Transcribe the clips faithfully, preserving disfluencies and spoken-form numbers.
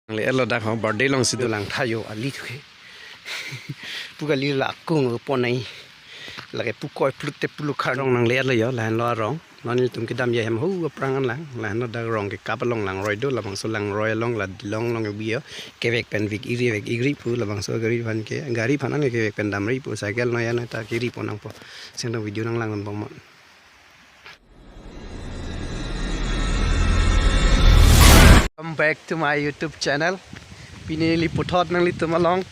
Nangle-etlo dak ho, birthday alongsi dolang tha jo, ali thu ke. Pu kali la akung ponai. Lake pu koi plut te pulu kha arong nangle-etlo jo, lahenlo arong. Non nelitum kedam ahem ho aphrang an lang. Lahenlo dak rong kekap along langroi do, labangso langroi along la dilong along bi jo. Kevek pen vek-iri vek-iri pu labangso gari aphan ke. Gari aphan an kevek pen damri pu, cycle noi anoi ta kiri pon nangpo. Sengdong video nanglangdun bomnon. Welcome back to my YouTube channel. Pini neli puthot nanglitum along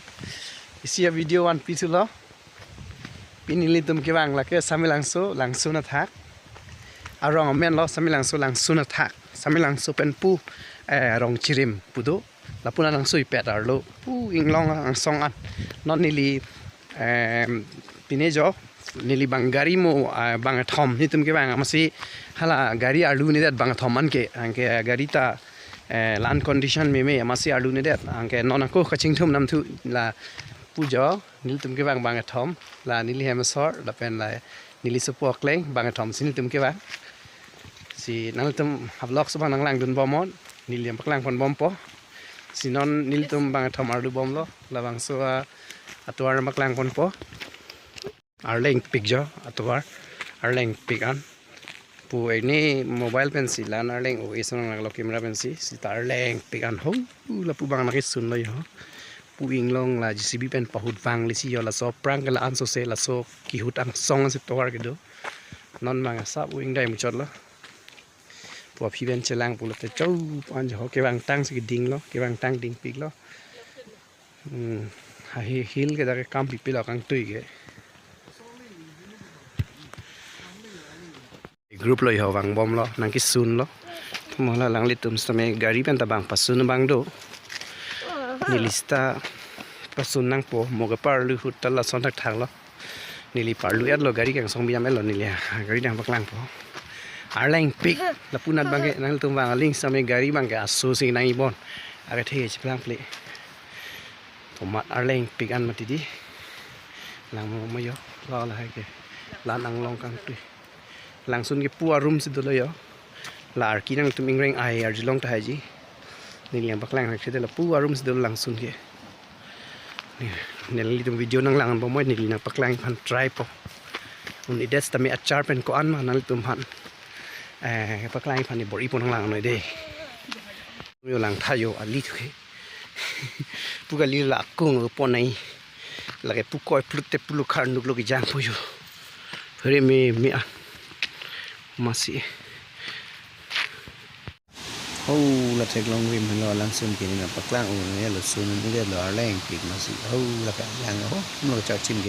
isi a-video vanpi thulo. Pini nelitum kevang lake Samelangso, Langsun athak. Arong amenlo Samelangso, Langsun athak. Samelangso pen pu, eh, Rongchirim pu do. Lapu-an Langsun ipet arlo. Pu inglong angsong an. Non neli, em, pine jo. Neli bang gari mo, ah, bangkethom nelitum kevang amatsi hala gari arlu nedet bangkethom an ke. Anke, ah, gari ta, eh, la-an condition meme amatsi arlu nedet. Anke non ako kachingthum nam thu lapu jo. Nelitum kevang bangkethom. La neli hem asor lapen la neli sopo akleng bangkethom si nelitum kevang. Si nangtum ha-vlog so abang nanglangdun bomnon, neli nangpaklang pon bompo. Si non nelitum bangkethom arlu bomlo, labangso atovar nangpaklang ponpo. Arleng pik jo atovar, arleng pik an. Pu ini mobile pensi la-an arleng o, iso nang lo camera pensi, sita arleng pik an ho, lapu abang nangkesunlo jo. Pu inglong la J C B pen pahut vangli si jo, laso aphrang ke la-an sose laso kehut angsong ansi tovar kedo. Non abang asap pu ingdai muchotlo. Pu aphi pen chelang pulote chau pan jo kevangtang si kedinglo, kevangtang dingpiklo. Hmm, ha hi-, hill ke dak ke kam pipi lo kangtui ke. Group lo jo vang bomlo, nangkesunlo. Mo la alanglitum sitame gari pen ta bang pasun abang do. Neli sita pasun nangpo, mo ke parlu ahut ta lason thakthak lo. Neli parlu-etlo, gari kangsong bi am-etlo neli, ha, gari nangpaklangpo. Arleng pik, lapu-an abang ke nangtum vang aling sitame gari abang ke aso si nang-ibon. Akethe cheplang ple. Tomat arleng pik an mati di. Langmo ma jo, la lahai ke. La-an anglong kangtui. Langsun ke pu arum si dolo jo. La arki nangtum ingreng ai arjulong tahai ji. Neli nangpaklang thakthedetlo, pu arum si dolo Langsun ke. Neli, nelitum video nanglang bomnon, neli nangpaklang aphan try po. Un-edet sitame achar pen ko-an ma nanglitum aphan, eh, paklang aphan ni bor-ipo nanglangnon dei. Jo lang tha jo, ali thu ke. Pu kali la akung ponai. Lake pu koi plut te pulu kha arnuk lo kejang po jo. Here meme an. Amatsi. Ho, la theklong rim henlo, Langsun ke neli nangpaklang un-elo, sun un-elo, arleng pik amatsi. Ho, la ka lang ho, mo charchim ke.